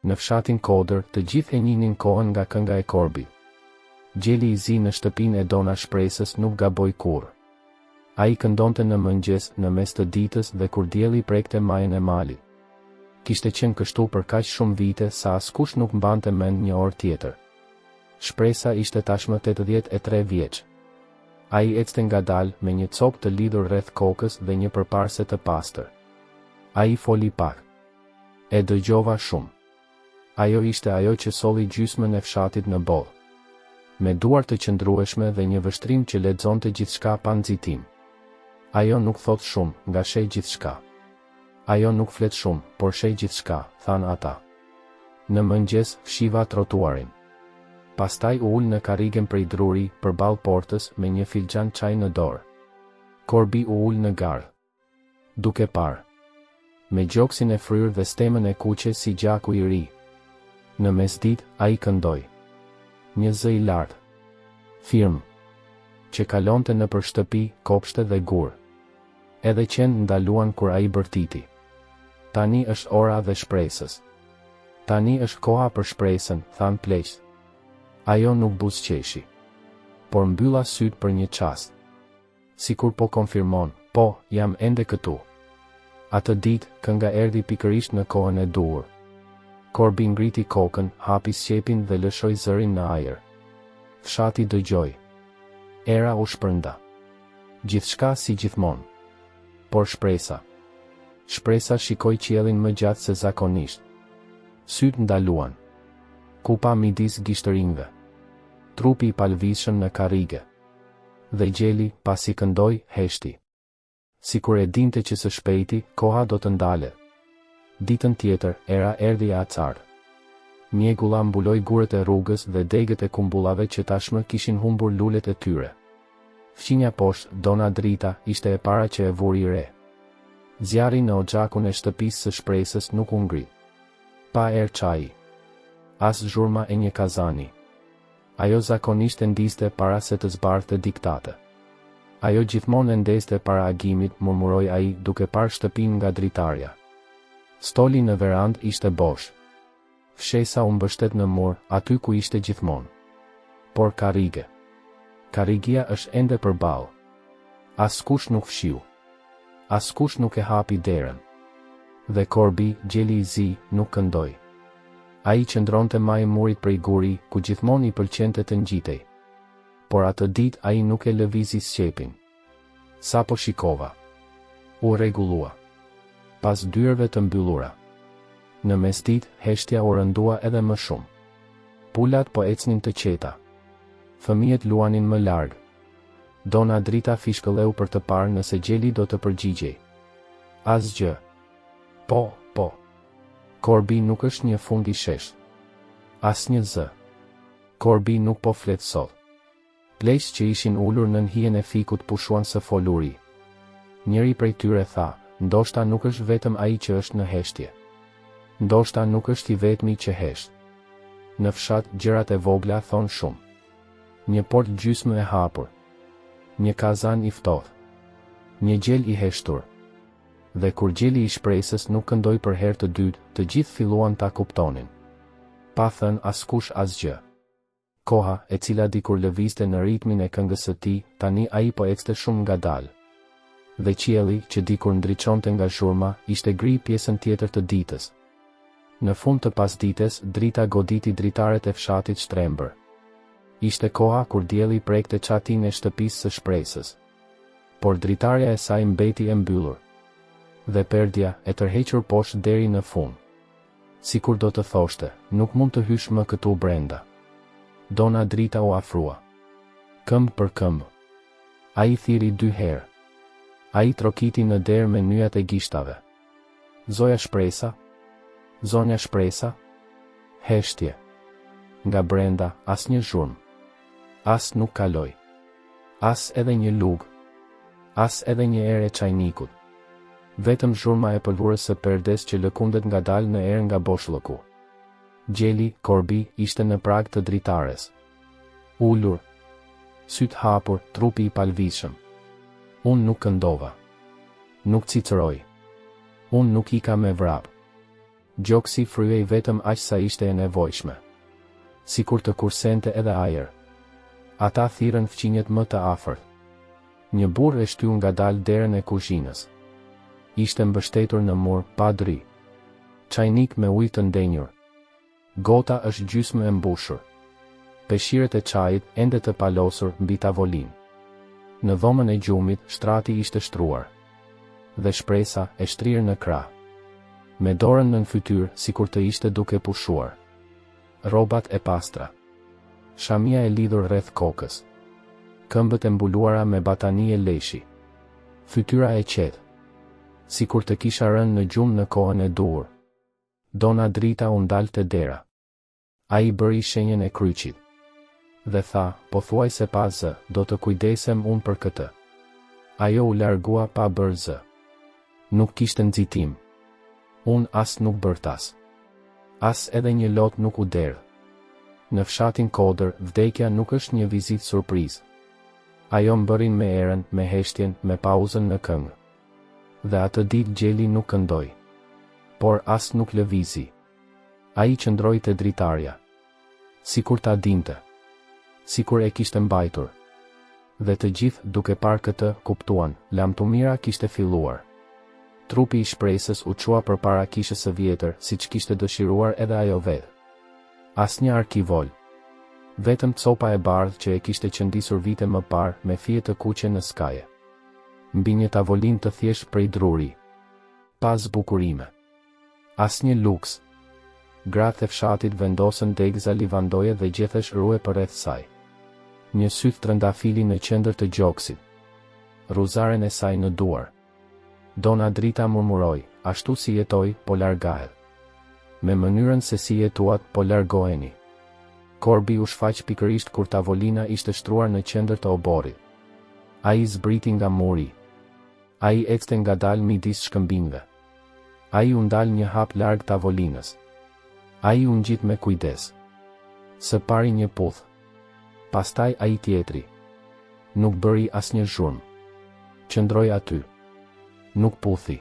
Në fshatin Kodër, të gjithë e njihnin kohën nga kënga e korbit. Gjeli i zi në shtëpinë e Dona Shpresës nuk gaboi kurrë. Ai këndonte në mëngjes, në mes të ditës dhe kur dielli prekte majën e malit. Kishte qenë kështu për kaq shumë vite sa askush nuk mbante mend një orë tjetër. Shpresa ishte tashmë 83 vjeç. Ai ecte ngadalë, me një copë të lidhur rreth kokës dhe një përparëse të pastër. Ai foli pak. E dëgjova shumë. Ajo ishte ajo që solli gjysmën e fshatit në botë. Me duar të qëndrueshme dhe një vështrim që lexonte gjithçka pa nxitim. Ajo nuk thotë shumë, nga sheh gjithçka. Ajo nuk flet shumë, por sheh gjithçka, thanë ata. Në mëngjes, fshiva trotuarin. Pastaj u ul në karrigen prej druri, përballë portës, me një filxhan çaj në dorë. Korbi u ul në gardh. Duke parë. Me gjoksin e fryrë dhe stemën e kuqe si gjaku i ri. Në mesditë, ai këndoi. Një zë i lartë. Firm. Që kalonte nëpër shtëpi, kopshte dhe gurë. Edhe qentë ndaluan kur ai bërtiti. Tani është ora dhe shpresës. Tani është koha për shpresën, thanë pleqtë. Ajo nuk buzëqeshi. Por mbylla sytë për një çast. Sikur po konfirmon, po, jam ende këtu. Atë ditë, kënga erdhi pikërisht në kohën e duhur. Korbi ngriti kokën, hapi sqepin dhe lëshoi zërin në ajër. Fshati dëgjoi. Era u shpërnda. Gjithçka si gjithmonë. Por shpresa. Shpresa shikoi qiellin më gjatë se zakonisht. Sytë ndaluan. Kupa midis gishtërinjve. Trupi i palëvizshëm në karrige. Dhe gjeli, pasi këndoi, heshti. Sikur e dinte që së shpejti, koha do të ndalet. Ditën tjetër, era erdhi e acartë. Mjegulla mbuloi gurët e rrugës dhe degët e kumbullave që tashmë kishin humbur lulet e tyre. Fqinja poshtë, Dona Drita, ishte e para që e vuri re. Zjarri në oxhakun e shtëpisë së Shpresës nuk u ngrit. Pa erë çaji. As zhurma e një kazani. Ajo zakonisht e ndizte para se të zbardhte diktate. Ajo gjithmonë e ndezte para agimit, murmuroi ai, duke parë shtëpinë nga dritarja. Stoli në verandë ishte bosh. Fshesa u mbështet në mur, aty ku ishte gjithmonë. Por karrige. Karrigia është ende përballë. Askush nuk fshiu. Askush nuk e hapi derën. Dhe korbi, gjeli i zi, nuk këndoi. Ai qëndronte majë murit prej guri, ku gjithmonë i pëlqente të ngjitej. Por atë ditë ai nuk e lëvizi sqepin. Sapo shikova. U rregullua. Pas dyerve të mbyllura. Në mesditë, heshtja u rëndua edhe më shumë. Pulat po ecnin të qeta. Fëmijët luanin më larg. Dona Drita fishkëlleu për të parë nëse gjeli do të përgjigjej. Asgjë. Po, po. Korbi nuk është një fund i sheshtë. Asnjë zë. Korbi nuk po flet sot. Pleqtë që ishin ulur nën hijen e fikut pushuan së foluri. Njëri prej tyre tha, ndoshta nuk është vetëm ai që është në heshtje. Ndoshta nuk është i vetmi që hesht. Në fshat, gjërat e vogla thonë shumë. Një portë gjysmë e hapur. Një kazan i ftohtë. Një gjel i heshtur. Dhe kur gjeli i shpresës nuk këndoi për herë të dytë, të gjithë filluan ta kuptonin. Pa thënë askush asgjë. Koha, e cila dikur lëvizte në ritmin e këngës së tij, tani ai po ecte shumë ngadalë. Dhe qielli, që dikur ndriçonte nga zhurma, ishte gri pjesën tjetër të ditës. Në fund të pasdites, drita goditi dritaret e fshatit shtrembër. Ishte koha kur dielli prekte çatinë e shtëpisë së shpresës. Por dritarja e saj mbeti e mbyllur. Dhe perdja, e tërhequr poshtë deri në fund. Sikur do të thoshte, nuk mund të hysh më këtu brenda. Dona Drita u afrua. Këmbë për këmbë. Ai thirri dy herë. Ai trokiti në derë me nyjat e gishtave. Zoja Shpresa? Zonja Shpresa? Heshtje. Nga brenda, asnjë zhurmë. As nuk kaloi. As edhe një lugë. As edhe një erë e çajnikut. Vetëm zhurma e pëlhurës së perdes që lëkundet ngadalë në erë nga boshllëku. Gjeli, korbi, ishte në prag të dritares. Ulur. Sytë hapur, trupi i palëvizshëm. Unë nuk këndova. Nuk cicëroi. Unë nuk ika me vrap. Gjoksi fryhej vetëm aq sa ishte e nevojshme. Sikur të kursente edhe ajër. Ata thirrën fqinjët më të afërt. Një burrë e shtyu ngadalë derën e kuzhinës. Ishte mbështetur në mur, pa dry. Çajnik me ujë të ndenjur. Gota është gjysmë e mbushur. Peshqirët e çajit, ende të palosur, mbi tavolinë. Në dhomën e gjumit, shtrati ishte shtruar. Dhe Shpresa, e shtrirë në krah. Me dorën nën fytyrë, sikur të ishte duke pushuar. Rrobat e pastra. Shamia e lidhur rreth kokës. Këmbët e mbuluara me batanije leshi. Fytyra e qetë. Sikur të kisha rënë në gjumë në kohën e duhur. Dona Drita u ndal te dera. Ai bëri shenjën e kryqit. Dhe tha, pothuajse pa zë, do të kujdesem unë për këtë. Ajo u largua pa bërë zë. Nuk kishte nxitim. Unë as nuk bërtas. As edhe një lot nuk u derdh. Në fshatin kodër, vdekja nuk është një vizitë surprizë. Ajo mbërrin me erën, me heshtjen, me pauzën në këngë. Dhe atë ditë gjeli nuk këndoi. Por as nuk lëvizi. Ai qëndroi te dritarja. Sikur ta dinte. Sikur e kishte mbajtur. Dhe të gjithë, duke parë këtë, kuptuan, lamtumira kishte filluar. Trupi i Shpresës u çua përpara kishës së vjetër, siç kishte dëshiruar edhe ajo vetë. Asnjë arkivol. Vetëm copa e bardhë që e kishte qëndisur vite më parë, me fije të kuqe në skaje. Mbi një tavolinë të thjeshtë prej druri. Pa zbukurime. Asnjë luks. Gratë e fshatit vendosën degëza livandoje dhe gjethesh rue përreth saj. Një syth trëndafili në qendër të gjoksit. Rruzaren e saj në duar. Dona Drita murmuroi, ashtu si jetoi, po largahet. Me mënyrën se si jetuat, po largoheni. Korbi u shfaq pikërisht kur tavolina ishte shtruar në qendër të oborrit. Ai zbriti nga muri. Ai ecte ngadalë midis shkëmbinjve. Ai u ndal një hap larg tavolinës. Ai u ngjit me kujdes. Së pari një puth. Pastaj ai tjetri. Nuk bëri asnjë zhurmë. Qëndroi aty. Nuk puthi.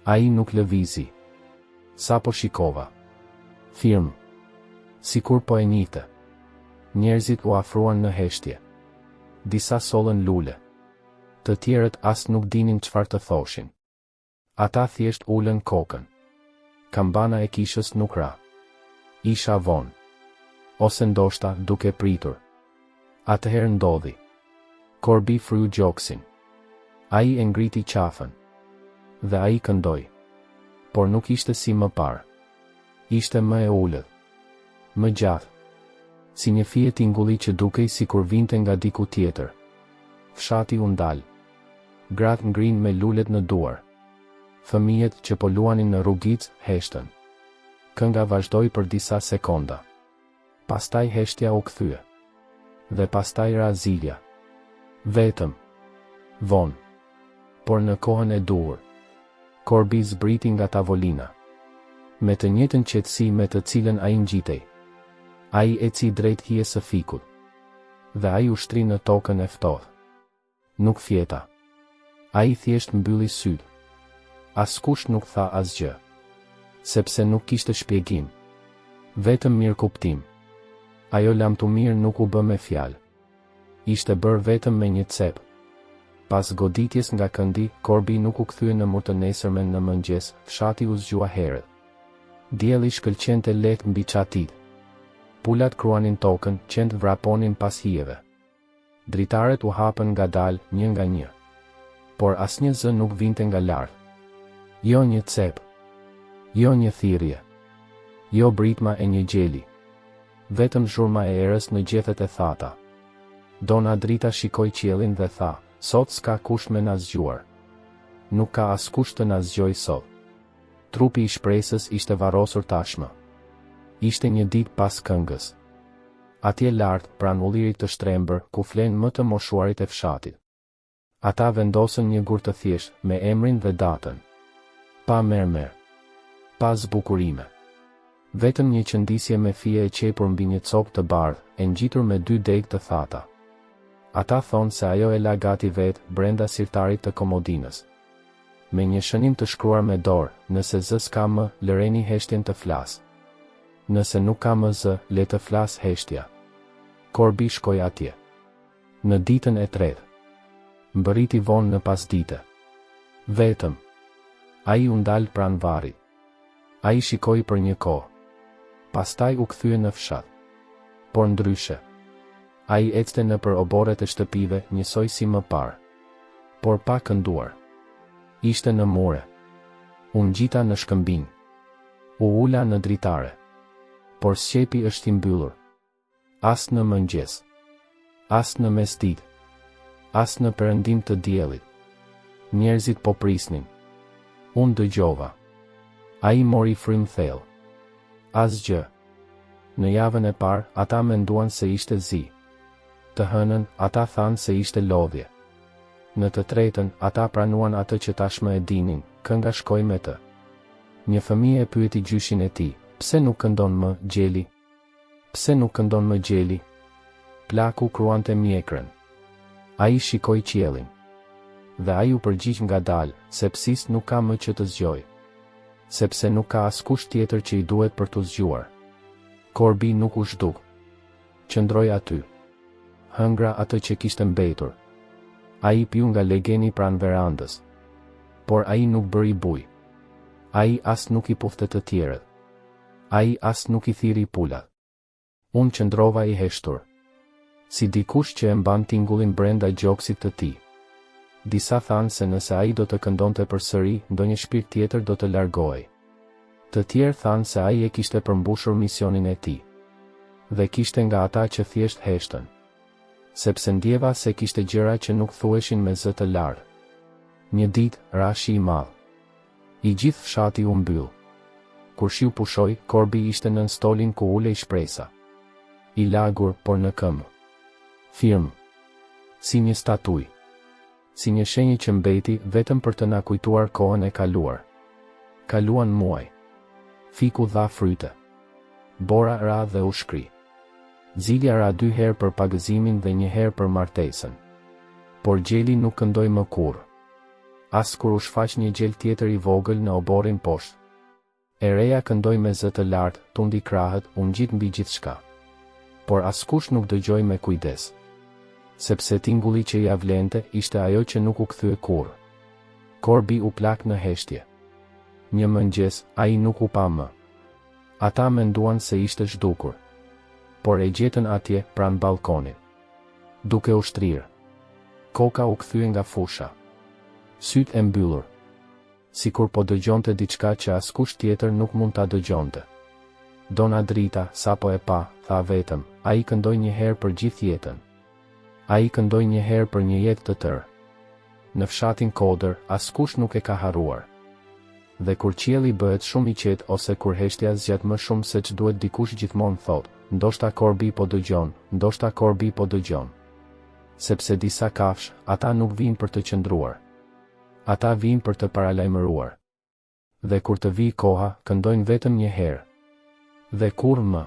Ai nuk lëvizi. Sapo shikova. Firmë. Sikur po e njihte. Njerëzit u afruan në heshtje. Disa sollën lule. Të tjerët as nuk dinin çfarë të thoshin. Ata thjesht ulën kokën. Kambana e kishës nuk ra. Isha vonë. Ose ndoshta, duke pritur. Atëherë ndodhi. Korbi fryu gjoksin. Ai e ngriti qafën. Dhe ai këndoi. Por nuk ishte si më parë. Ishte më e ulët. Më gjatë. Si një fije tingulli që dukej sikur vinte nga diku tjetër. Fshati u ndal. Gratë ngrinë me lulet në duar. Fëmijët, që po luanin në rrugicë, heshtën. Kënga vazhdoi për disa sekonda. Pastaj heshtja u kthye. Dhe pastaj ra zilja. Vetëm. Vonë. Por në kohën e duhur. Korbi zbriti nga tavolina. Me të njëjtën qetësi me të cilën ai ngjitej. Ai eci drejt hijes së fikut. Dhe ai u shtri në tokën e ftohtë. Nuk fjeta. Ai thjesht mbylli sytë. Askush nuk tha asgjë. Sepse nuk kishte shpjegim. Vetëm mirëkuptim. Ajo lamtumirë nuk u bë me fjalë. Ishte bërë vetëm me një cep. Pas goditjes nga këndi, Korbi nuk u kthye në mur të nesërmen në mëngjes, fshati u zgjua herët. Dielli shkëlqente lehtë mbi çatitë. Pulat kruanin tokën, qentë vraponin pas hijeve. Dritaret u hapën ngadalë, një nga një. Por asnjë zë nuk vinte nga lart. Jo një cep. Jo një thirrje. Jo britma e një gjeli. Vetëm zhurma e erës në gjethet e thata. Dona Drita shikoi qiellin dhe tha, sot s'ka kush me na zgjuar. Nuk ka askush të na zgjojë sot. Trupi i Shpresës ishte varrosur tashmë. Ishte një ditë pas këngës. Atje lart, pranë ullirit të shtrembër, ku flenë më të moshuarit e fshatit. Ata vendosën një gur të thjeshtë, me emrin dhe datën. Pa mermer. Pa zbukurime. Vetëm një qëndisje me fije e qepur mbi një copë të bardhë, e ngjitur me dy degë të thata. Ata thonë se ajo e la gati vetë, brenda sirtarit të komodinës. Me një shënim të shkruar me dorë, nëse zë s'ka më, lëreni heshtjen të flasë. Nëse nuk ka më zë, le të flasë heshtja. Korbi shkoi atje. Në ditën e tretë. Mbërriti vonë në pasdite. Vetëm. Ai u ndal pranë varrit. Ai shikoi për një kohë. Pastaj u kthye në fshat. Por ndryshe. Ai ecte nëpër oborret e shtëpive, njësoj si më parë. Por pa kënduar. Ishte në mure. U ngjita në shkëmbinj. U ula në dritare. Por sqepi është i mbyllur. As në mëngjes. As në mesditë. As në perëndim të diellit. Njerëzit po prisnin. Unë dëgjova. Ai mori frymë thellë. Asgjë. Në javën e parë, ata menduan se ishte zi. Të hënën, ata thanë se ishte lodhje. Në të tretën, ata pranuan atë që tashmë e dinin, kënga shkoi me të. Një fëmijë e pyeti gjyshin e tij, Pse nuk këndon më, gjeli? Pse nuk këndon më gjeli? Plaku kruante mjekrën. Ai shikoi qiellin. Dhe ai u përgjigj ngadalë, Sepse nuk ka më që të zgjojë. Sepse nuk ka askush tjetër që i duhet për t'u zgjuar. Korbi nuk u zhduk. Qëndroi aty. Hëngra atë që kishte mbetur. Ai piu nga legeni pranë verandës. Por ai nuk bëri bujë. Ai as nuk i puthte të tjerët. Ai as nuk i thirri pulat. Unë qëndrova i heshtur. Si dikush që e mban tingullin brenda gjoksit të tij. Disa thanë se nëse ai do të këndonte përsëri, ndonjë shpirt tjetër do të largohej. Të tjerë thanë se ai e kishte përmbushur misionin e tij. Dhe kishte nga ata që thjesht heshtën. Sepse ndjeva se kishte gjëra që nuk thuheshin me zë të lartë. Një ditë, ra shi i madh. I gjithë fshati u mbyll. Kur shiu pushoi, korbi ishte nën stolin ku ulej Shpresa. I lagur, por në këmbë. Firm. Si një statujë. Si një shenjë që mbeti, vetëm për të na kujtuar kohën e kaluar. Kaluan muaj. Fiku dha fryte. Bora ra dhe u shkri. Zilja ra dy herë për pagëzimin dhe një herë për martesën. Por gjeli nuk këndoi më kurrë. As kur u shfaq një gjel tjetër i vogël në oborrin poshtë. E reja këndoi me zë të lartë, tundi krahët, u ngjit mbi gjithçka. Por askush nuk dëgjoi me kujdes. Sepse tingulli që ia vlente, ishte ajo që nuk u kthye kurrë. Korbi u plak në heshtje. Një mëngjes, ai nuk u pa më. Ata menduan se ishte zhdukur. Por e gjetën atje, pranë ballkonit. Duke u shtrirë. Koka u kthye nga fusha. Sytë e mbyllur. Sikur po dëgjonte diçka që askush tjetër nuk mund ta dëgjonte. Dona Drita, sapo e pa, tha vetëm, ai këndoi një herë për gjithë jetën. Ai këndoi një herë për një jetë të tërë. Në fshatin Kodër, askush nuk e ka harruar. Dhe kur qielli bëhet shumë i qetë ose kur heshtja zgjat më shumë seç duhet dikush gjithmonë thotë, ndoshta korbi po dëgjon, ndoshta korbi po dëgjon. Sepse disa kafshë, ata nuk vijnë për të qëndruar. Ata vijnë për të paralajmëruar. Dhe kur të vijë koha, këndojnë vetëm një herë. Dhe kurrë më.